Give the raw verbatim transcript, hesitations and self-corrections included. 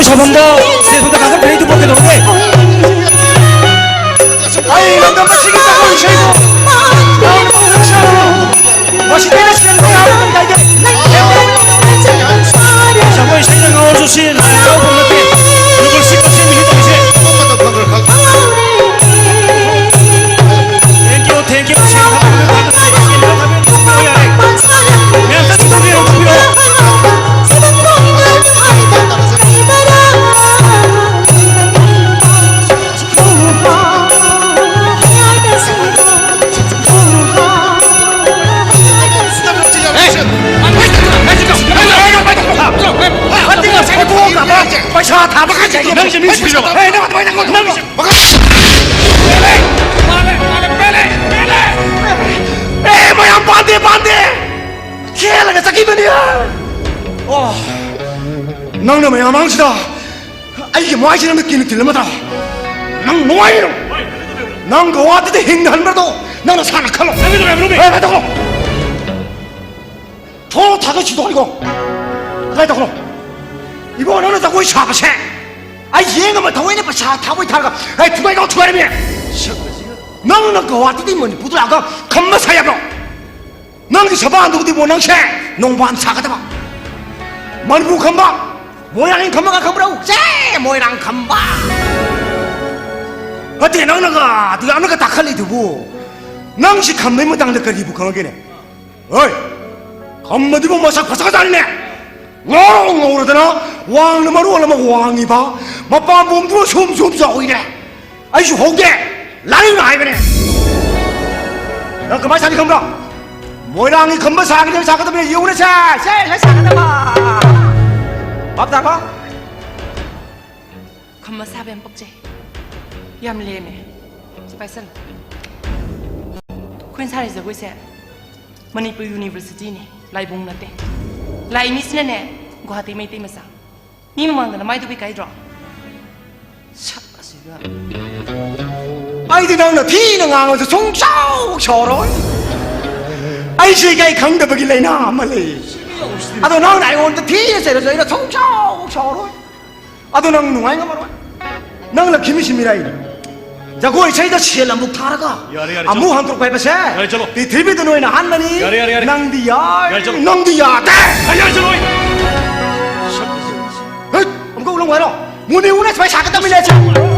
ꯁꯥꯐꯝꯗ stage ꯃꯊꯛ ꯀꯥꯈꯠꯄꯤꯔꯛꯏꯗꯨꯕꯨ ꯀꯩꯗꯧꯔꯒꯦ? ꯑꯩ ꯂꯝꯗꯝ ꯑꯁꯤꯒꯤ ꯖꯒꯣꯏ ꯏꯁꯩꯕꯨ ꯌꯥꯝꯅ ꯅꯨꯡꯁꯤꯔꯕ ꯃꯁꯤꯗ ꯑꯩꯅ ꯁꯦꯜ ꯄꯤꯔꯛꯑꯕ ꯀꯔꯤ ꯀꯥꯏꯒꯦ? ꯖꯒꯣꯏ ꯏꯁꯩꯗ ꯉꯥꯎꯔꯁꯨ ꯁꯤ ꯂꯥꯏ ꯍꯔꯥꯎꯐꯝ ꯅꯠꯇꯦ꯫ ꯂꯨꯀꯜꯁꯤꯞ ꯑꯁꯦꯡꯕꯅꯤ ꯇꯧꯔꯤꯁꯦ꯫ Thank you, thank you. ꯁꯦꯜ ꯊꯥꯕꯤꯌꯨ, ꯊꯥꯕꯤꯌꯨ, ꯊꯥꯕꯤꯌꯨ, ꯊꯥꯕꯤꯌꯨ, ꯊꯥꯕꯤꯌꯨ, ꯌꯥꯔꯦ꯫ ꯃꯌꯥꯝ ꯆꯠꯄꯤꯌꯨ, ꯊꯥꯕꯤꯌꯨ, ꯊꯥꯕꯤꯌꯨ꯫ ꯄꯩꯁꯥ ꯊꯥꯕ ꯀꯥꯏ ꯆꯠꯀꯦ? ꯅꯪꯁꯦ ꯃꯤ ꯁꯤꯕꯤꯔꯕ? ꯅꯪ ꯄꯦꯜꯂꯦ! ꯄꯦꯜꯂꯦ! ꯄꯦꯜꯂꯦ! ꯄꯦꯜꯂꯦ! ꯑꯦ, ꯃꯌꯥꯝ ꯄꯥꯟꯗꯦ, ꯄꯥꯟꯗꯦ! ꯆꯦꯜꯂꯒ ꯆꯠꯈꯤꯕꯅꯤ! ꯑꯣ, ꯅꯪꯅ ꯃꯌꯥꯝ ꯃꯥꯡꯁꯤꯗ ꯑꯩꯒꯤ ꯃꯥꯏꯁꯤ ꯅꯪꯅ ꯀꯤꯅ ꯇꯤꯜꯂꯝꯃꯗ꯭ꯔꯥ? ꯅꯪ ꯅꯨꯡꯉꯥꯏꯔꯣ? ꯅꯪ ꯒꯧꯍꯥꯇꯤꯗ ꯍꯤꯡꯅ ꯍꯟꯕꯗꯣ ꯅꯪ ꯅꯁꯥꯅ ꯈꯜꯂꯣ꯫ ꯅꯪꯒꯤꯗꯣ ꯃꯌꯥꯝ ꯂꯨꯝꯃꯤ꯫ ꯑꯦ, ꯉꯥꯏꯈꯣ꯫ ꯊꯣꯡ ꯊꯥꯒꯠ ꯁꯤꯗꯣꯛꯑꯅꯤꯀꯣ꯫ ꯀꯗꯥꯏ ꯇꯧꯈ꯭ꯔꯣ? ꯏꯕꯣ, ꯅꯪꯅ ꯖꯒꯣꯏ ꯁꯥꯕꯁꯦ ꯑꯩ ꯌꯦꯡ ꯑꯃ ꯊꯑꯣꯏꯅ ꯄꯩꯁꯥ ꯊꯥꯕꯩ ꯊꯥꯔꯒ ꯑꯩ ꯊꯨꯒꯥꯏ ꯀꯥꯎ ꯊꯨꯒꯥꯏꯔꯝꯃꯤ꯫ ꯅꯪꯅ ꯒꯧꯍꯥꯇꯤꯗꯒꯤ ꯃꯅꯤꯄꯨꯔꯗ ꯂꯥꯛꯑꯒ ꯈꯝꯕ ꯁꯥꯏ ꯍꯥꯏꯕ꯭ꯔꯣ? ꯅꯪꯒꯤ ꯁꯕꯥꯟꯗꯨꯕꯨꯗꯤꯕꯣ ꯅꯪꯁꯦ ꯅꯣꯡꯕꯥꯟ ꯁꯥꯒꯗꯕ꯫ ꯃꯅꯤꯄꯨꯔ ꯈꯝꯕ, ꯃꯣꯏꯔꯥꯡꯒꯤ ꯈꯝꯕꯒ ꯈꯪꯕ꯭ꯔꯣ? ꯁꯦ, ꯃꯣꯏꯔꯥꯡ ꯈꯝꯕ꯫ ꯅꯠꯇꯦ, ꯅꯪꯅꯒ ꯑꯗꯨ ꯌꯥꯝꯅꯒ ꯇꯥꯈꯠꯂꯤꯗꯨꯕꯨ ꯅꯪꯁꯤ ꯈꯝꯕꯩ ꯃꯇꯥꯡꯗ ꯀꯔꯤꯕꯨ ꯈꯪꯉꯒꯦꯅꯦ? ꯍꯣꯏ, ꯈꯝꯕꯗꯨꯕꯨ ꯃꯁꯛ ꯐꯖꯈ꯭ꯔꯖꯥꯠꯅꯤꯅꯦ꯫ ꯉꯧꯔꯣ ꯉꯧꯔꯗꯅ ꯋꯥꯡꯅ ꯃꯔꯣꯜ ꯑꯃ ꯋꯥꯡꯉꯤꯕ, ꯃꯄꯥꯝꯕꯣꯝꯗꯨꯅ ꯁꯨꯝ ꯁꯨꯝ ꯆꯥꯎꯏꯅꯦ꯫ ꯑꯩꯁꯨ ꯍꯧꯗꯦ, ꯂꯥꯏꯔꯤꯛꯅ ꯍꯥꯏꯕꯅꯦ꯫ ꯅꯪ ꯀꯃꯥꯏꯅ ꯁꯥꯅꯤ ꯈꯪꯕ꯭ꯔꯣ? ꯃꯣꯏꯔꯥꯡꯒꯤ ꯈꯝꯕ ꯁꯥꯒꯗꯕ ꯁꯥꯒꯗꯕꯅꯦ, ꯌꯦꯡꯉꯨꯅꯦ ꯁꯦ, ꯁꯦ, ꯁꯦ ꯁꯥꯒꯗꯕ꯫ ꯚꯥꯞ ꯇꯥꯔꯕꯣ? ꯈꯝꯕ ꯁꯥꯕ ꯌꯥꯝ ꯄꯛꯆꯩ, ꯌꯥꯝ ꯂꯦꯝꯃꯦ꯫ ꯁꯤ ꯄꯥꯏꯁꯜꯂꯨ꯫ ꯑꯩꯈꯣꯏꯅ ꯁꯥꯔꯤ ꯖꯒꯣꯏꯁꯦ ꯃꯅꯤꯄꯨꯔ ꯌꯨꯅꯤꯚꯔꯁꯤꯇꯤꯅꯦ, ꯂꯥꯏꯕꯨꯡ ꯅꯠꯇꯦ꯫ ꯂꯥꯛꯏ ꯃꯤꯁꯤꯅꯅꯦ ꯒꯨꯋꯥꯍꯥꯇꯤ ꯃꯩꯇꯩ ꯃꯆꯥ꯫ ꯃꯤ ꯃꯃꯥꯡꯗ ꯅꯃꯥꯏꯗꯨꯕꯨ ꯏꯀꯥꯏꯗ꯭ꯔꯣ? ꯁꯛ ꯑꯁꯤꯒ꯫ ꯑꯩꯗꯤ ꯅꯪꯅ ꯊꯤꯅ ꯉꯥꯡꯉꯁꯨ ꯁꯨꯡꯁꯥꯎ ꯁꯥꯎꯔꯣꯏ꯫ ꯑꯩꯁꯦ ꯏꯀꯥꯏ ꯈꯪꯗꯕꯒꯤ ꯂꯥꯏꯅꯥ ꯑꯃ ꯂꯩ꯫ ꯑꯗꯣ ꯅꯪꯅ ꯑꯩꯉꯣꯟꯗ ꯊꯤꯅ ꯆꯩꯔꯁꯨ ꯑꯩꯅ ꯁꯨꯡꯁꯥꯎ ꯁꯥꯎꯔꯣꯏ꯫ ꯑꯗꯣ ꯅꯪ ꯅꯨꯡꯉꯥꯏ ꯉꯝꯃꯔꯣꯏ꯫ ꯅꯪ ꯂꯛꯈꯤꯃꯤꯁꯤ ꯃꯤꯔꯥꯏꯅꯤ꯫ ꯖꯒꯣꯏ ꯏꯁꯩꯗ ꯁꯦꯜ ꯑꯃꯨꯛ ꯊꯥꯔꯒ ꯌꯥꯔꯦ, ꯌꯥꯔꯦ, ꯑꯃꯨꯛ ꯆꯠꯂꯣ꯫ ꯍꯟꯗꯣꯔꯛꯄ ꯍꯥꯏꯕꯁꯦ ꯌꯥꯔꯦ, ꯆꯠꯂꯣ꯫ ꯄ꯭ꯔꯤꯊꯤꯕꯤꯗ ꯅꯣꯏꯅ ꯑꯍꯥꯟꯕꯅꯤ꯫ ꯌꯥꯔꯦ, ꯌꯥꯔꯦ, ꯌꯥꯔꯦ꯫ ꯅꯪꯗꯤ ꯌꯥꯏ, ꯌꯥꯔꯦ, ꯆꯠꯂꯣ꯫ ꯅꯪꯗꯤ ꯌꯥꯗꯦ꯫ ꯌꯥꯔꯦ, ꯌꯥꯔꯦ, ꯆꯠꯂꯣ꯫ ꯍꯩꯠ, ꯑꯃꯨꯛꯀ ꯎꯠꯂꯝꯃꯨ ꯍꯥꯏꯔꯣ? ꯃꯨꯅꯤ ꯎꯅ ꯁꯨꯃꯥꯏ ꯁꯥꯒꯗꯕꯅꯤ ꯂꯩꯁꯦ꯫